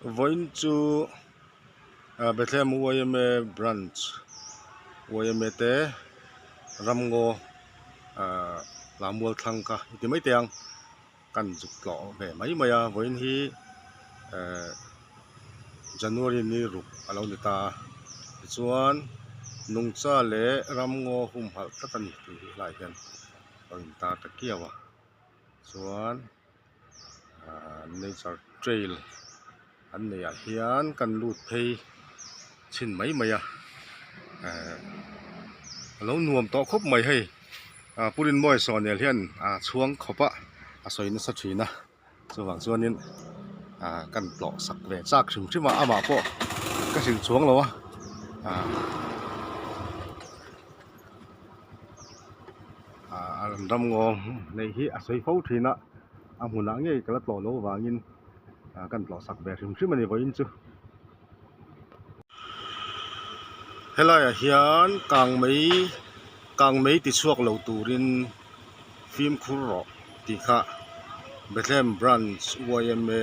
Vawiin chu Bethlehem yma branch yma te ramngaw ahh lammual thlang kha i ti mai teh ang kan zuk tlawh ve mai mai a vawiin hi ehh January ni ruk a lo ni ta a tichuan nungcha leh ramngaw humhalh tlat a ni tih hi helaiah hian a lo intar ta kiau a chuan. Ahh nature trail an neih ah hian kan lut phei chhin mai mai a ehh a lo nuam tawh khawp mai hei ah pu Rinmawia sawnel hian a chhuang khawp a a sawi nasa thin a chuvang chuanin ah kan tlawh sak ve chak hrim hrim a amah pawh ka hrilh chuang lo a ah. Ahh an ramngaw neih hi a sawi fo thin a a hmunah ngei ka la tlawh loh avangin ah kan tlawh sak ve hrim hrim a ni vawiin chu. Helaiah hian kangmei kangmei ti chhuak lo turin fimkhur rawh tih kha Bethlehem branch yma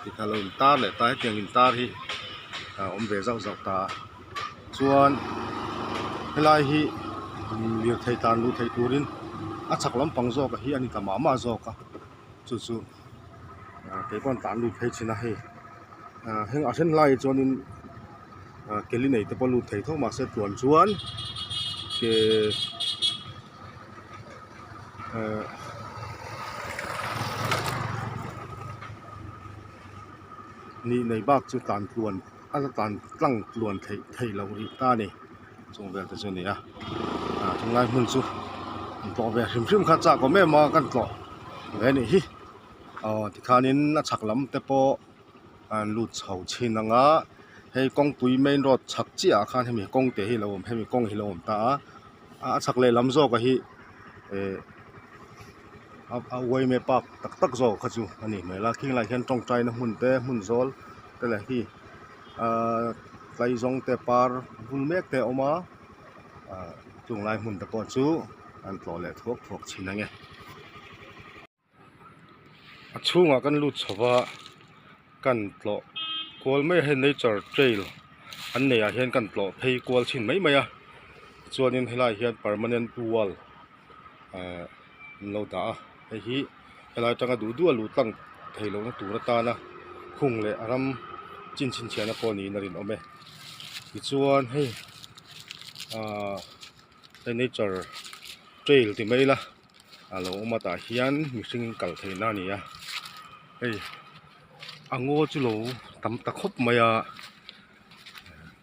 tih kha a lo intar leh ta hetiang intar hi a awm ve zauh zauh ta a. Chuan helai hi lirthei tlan luh theih turin a chhak lampang zawk hi a ni ta mah mah zawk a chu chu ah kei pawh an tlan lut phei thin a hei ah heng a then lai chuanin ah ke li nei te pawh lut thei tho mahse tluan chuan ke eh nih nei bak chu tlan tluan. A la tlan tlang tluan theih theih loh rih ta a ni chung vel te chu a ni a ah chulai hmun chu an tlawh ve hrim hrim kha chak awm em a kan tlawh ve a nih hi aw tikhanin a chhak lam te pawh an lut chho chhin ang a hei kawngpui main road chhak chiah ah khan hemi kawng te hi a lo awm hemi kawng hi a lo awm ta a a chhak lehlam zawk ah hi eh a uaime park tak tak zawk kha chu a nih hmel a khing lai khian tawngtai na hmun te hmun zawl te leh hi ahh tlaizawng te par bul mek te a awm a ahh chung lai hmun te pawh chu an tlawh leh thuak thuak thin ang e. A chhungah kan lut chho va kan tlawh kual mai a hei nature trail an neih ah hian kan tlawh phei kual chhin mai mai a chuanin helaiah hian permanent wall ehh an lo dah a hei hi helai atanga duh duh a luh tlang theih lohna tur atana khung leh a ram chin chhinchhiahna pawh niin a rinawm e tichuan hei ahh hei nature trail ti mai ila a lo awm a tah hian mihring kal theihna a ni a hei a ngaw chu lo tam ta khawp mai a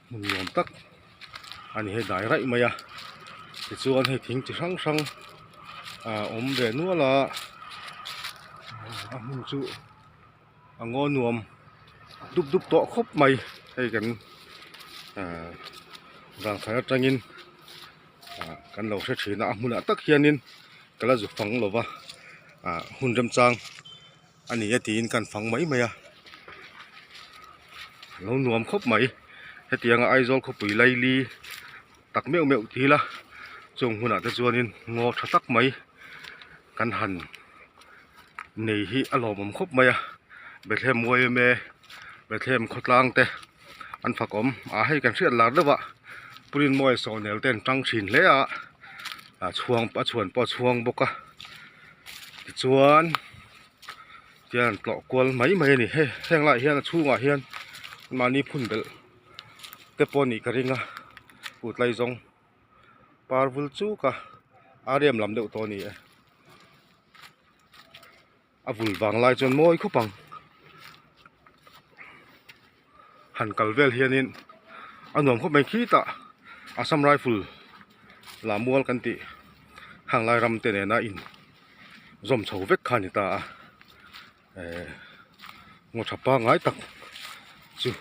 hmun nuam tak a ni hei dai raih mai a tichuan hei thing chi hrang hrang ah awm ve nual a a hmun chu a ngaw nuam dup dup tawh khawp mai hei kan ah zangkhai atangin ah kan lo hre thin a a hmunah tak hianin ka la zu fang lo va ah hun remchang a ni a tiin kan fang mai mai a a lo nuam khawp mai hetianga Aizawl khawpui laili tak meuh meuh ti ila chung hunah te chuanin ngaw tha tak mai kan han nei hi a lawmawm khawp mai a Bethlehem yma Bethlehem khawtlang te an fak awm ah hei kan hriat lar deuh a Purinmawia sawnel te an tang thin hle a a chhuang a chhuan pawh a chhuang bawk a tichuan tian an tlawh kual mai mai a ni hei heng laiah hian a chhungah hian mahni phun belh te pawh a nih ka ring a kut lai zawng par vul chuk a a rem lam deuh tawh a ni e. A vul vang lai chuan mawi khawp ang han kal vel hianin a nuam khawp mai khitah Assam rifle lah mual kan tih hang lai ram te nena in zawm chho vek kha a ni ta a eh ngaw tha pangngai tak chu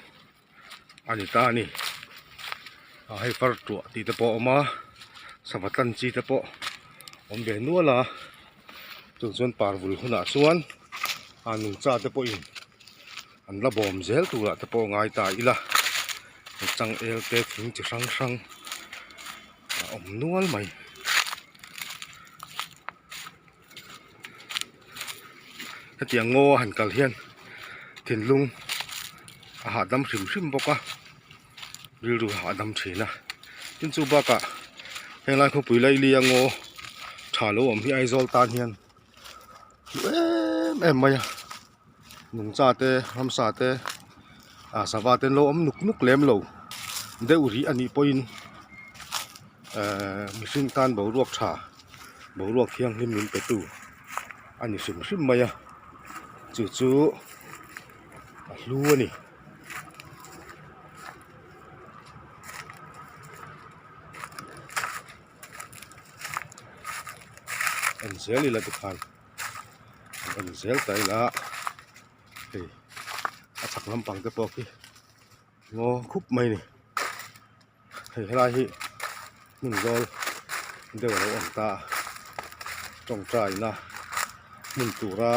a ni ta a ni ah hei far tuah tih te pawh a awm a sava tlan chi te pawh awm ve nual a chung chuan par vul hunah chuan a nungcha te pawhin an la bawm zel turah te pawh ngai ta ila changel te thing chi hrang hrang a awm nual mai. Hetiang ngaw a han kal hian thinlung. A hahdam hrim hrim bawk a rilru a hahdam thin a tin chu bakah henglai khawpui laili a ngaw tha lo awm hi Aizawl tan hian hlu em em mai a nungcha te ramsa te ah sava te an lo awm nuk nuk lem lo deuh rih a nih pawhin ehh mihring tan boruak tha boruak thianghlim min pe tu a ni hrim hrim mai a chu chu a hlu a ni. En zel ila tikhan en zel ta ila hei a chhak lampang te pawh khi ngaw khup mai a ni hei helai hi hmun zawl deuh alo awm ta a tawngtaina hmun tura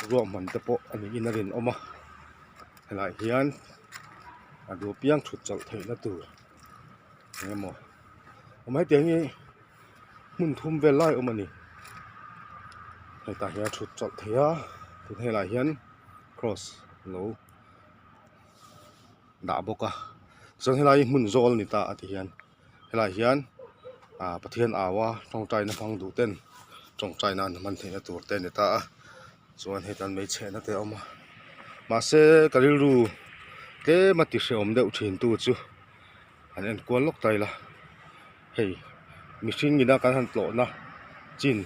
ruahman te pawh a niin a rinawm a helaiah hian a duh apiang thut chawlh theihna tur eng emaw awm hetiang hi hmun thum vel lai awm a ni hetah hian a thut chawlh theih a tin helaiah hian cross lo dah bawk a chuan helai hi hmun zawl a ni ta a ti hian. Helaiah hian ah Pathian au a tawngtaina hmang duh ten tawngtaina an hman theihna tur te a ni ta a chuan heta an hmeichhehna te a awm a mahse ka rilru tlem a ti hrehawm deuh thin tu chu an en kual lawk ta ila hei mihring ina kan han tlawhna chin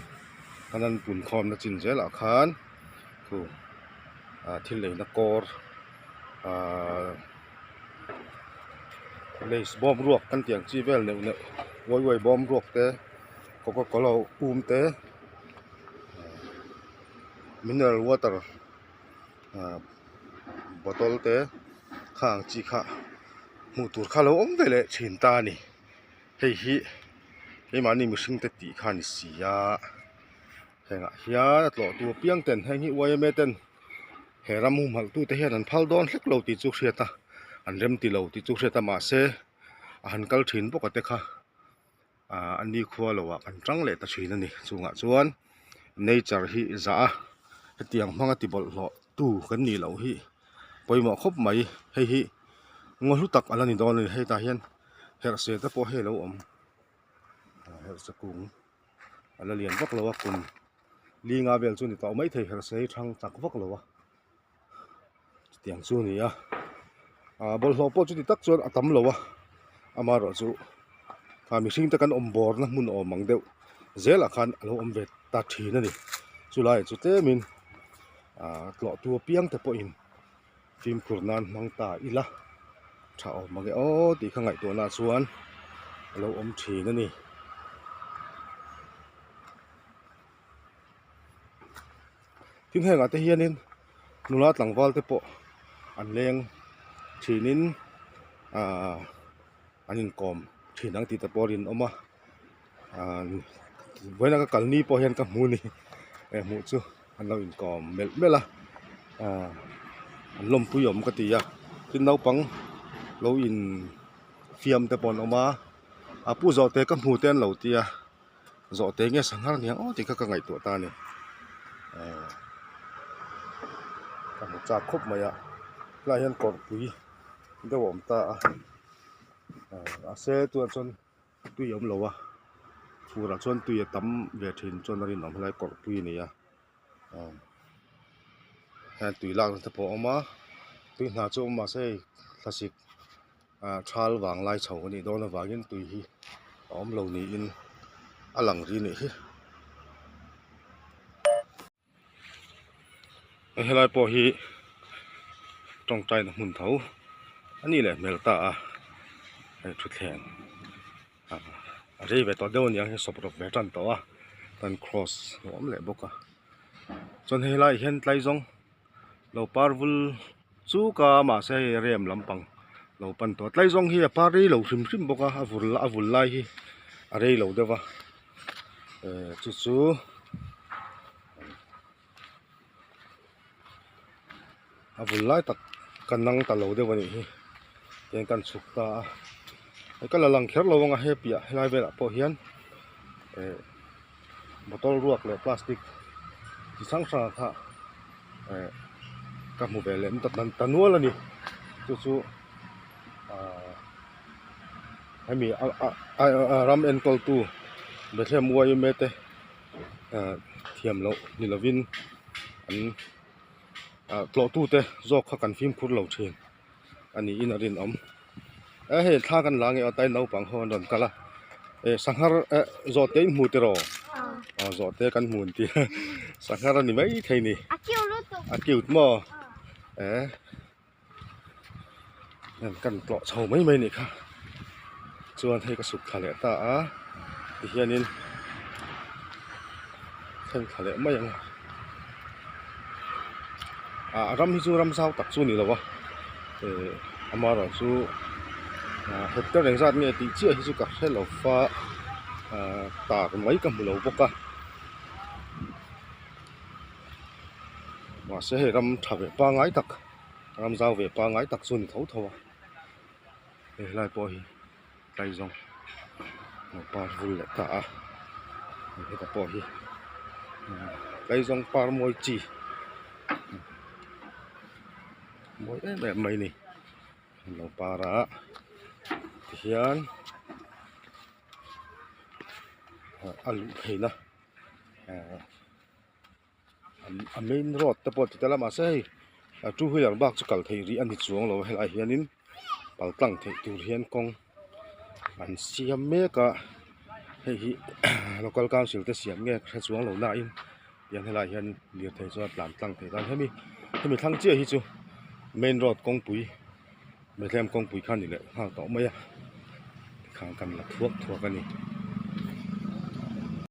kan han pun khawmna chin zelah khan khu ah thil eina kawr ahh. Lays bawm ruak kan tih ang chi vel neuh neuh uai uai bawm ruak te coca cola um te mineral water ah bottle te khang chi kha hmuh tur kha a lo awm ve leh thin ta a ni hei hi keimahni mihring te tih kha a ni si a hengah hian a tlawh tur apiang ten heng hi yma ten. He ram humhalh tute hian an phal dawn hlek lo tih chu hriat a an rem ti lo tih chu hriat a mahse a han kal thin bawk a te kha ah an ni khua lo ah kan tang leh ta thin a ni chungah chuan nature hi zah a hetiang hmanga ti bawlhhlawh tu kan nih loh hi pawimawh khawp mai hei hi ngaw hlu tak a la ni dawn a ni hetah hian herhse te pawh hei a lo awm herhse kung a la lian vak lo a kum. Linga vel chu ni tawh maithei herh sei thang chak vak lo a chutiang chu a ni a ah bawlhhlawh pawh chuti tak chuan a tam lo a amaherawh chu ah mihring te kan awm bawr na hmun awm ang deuh zelah khan a lo awm ve ta thin a ni chulaiah chu tlemin ah tlawh tu apiang te pawhin fimkhur nan hmang ta ila tha awm ang e aw tih kha ngaihtuahna chuan a lo awm thin a ni. Tin hengah te hianin nula tlangval te pawh an leng thinin ahh an inkawm thin ang tih te pawh a rinawm a ahh vawiin a ka kal ni pawh hian ka hmu a ni eh hmuh chu an lo inkawm melh melh a ahh an lawmpui awm ka ti a tin naupang lo in fiam te pawh an awm a a pu zawh te ka hmu te an lo tia. Zawhte nge sanghar nia aw tih kha ka ngaihtuah ta a ni ehh ka hmu chak khawp mai a helaiah hian kawrpui deuh a awm ta a ehh mahse tunah chuan tui a awm lo a furah chuan tui a tam ve thin chuan a rinawm helai kawrpui a ni a ehh heng tui lakna te pawh a awm a tui hna chu awm mahse hei thlasik ah thal vang lai chho a nih dawn avangin tui hi a awm lo niin a lang ri nih hi. Helai pawh hi tawngtaina hmun tho a nih leh hmel ta a hei thutthleng ah a rei ve tawh deuh a niang hei sawp rawp ve tan tawh a chuan cross a awm leh bawk a chuan hei laiah hian tlaizawng. Lo par vul chuk a mahse hei rem lampang lo pan tawh a tlai zawng hi a par rei lo hrim hrim bawk a a vul a vul lai hi a rei lo deuh va eh chu chu a vul lai tak ka nang ta lo deuh a nih hi tihian kan chhuk ta a hei ka la lang kher lo ang a he piah helai velah pawh hian eh. Bottle ruak leh plastic chi hrang hrang ah kha eh. ka hmu ve leh ta nual a ni chu chu ahh hemi a ram enkawl tu Bethlehem yma te ahh thiam loh ni lovin an ah tlawh tu te zawk kha kan fimkhur lo thin a niin a rinawm e hei thla kan la nge aw tlai naupang ho an rawn kal a eh sanghar eh zawhte in hmu tiraw aw zawhte kan hmu an ti sanghar a ni maithei ni a cute maw eh kan tlawh chho mai mai nih kha chuan hei ka suk thla leh ta a tihianin thleng thla leh mai ang ah ram hi chu ram zau tak chu a ni lo a eh amaherawh chu ah hectare engzat nge tih chiah hi chu ka hre lo va ah tar mai ka hmu lo bawk a mahse hei ram tha ve pangai tak ram zau ve pangai tak chu a ni tho tho a hei helai pawh hi tlaizawng par vul leh ta a heta pawh hi tlaizawng par mawi chi mawi em em mai a ni an lo par a tihian a luh theihna ahh a main road te pawh ti ta la mahse hei two wheeler bak chu kal theih rih a ni chuang lo a helaiah hianin pal tlang theih tur hian kawng an siam mek a hei hi local council te siam nge ka hre chuang lo na in tiang helaiah hian lirthei chuan a tlan tlang theih dawn hemi hemi thlang chiah hi chu main road kawngpui Bethlehem kawngpui kha a ni leh nghal tawh mai a tikhan kan la thuak thuak a ni.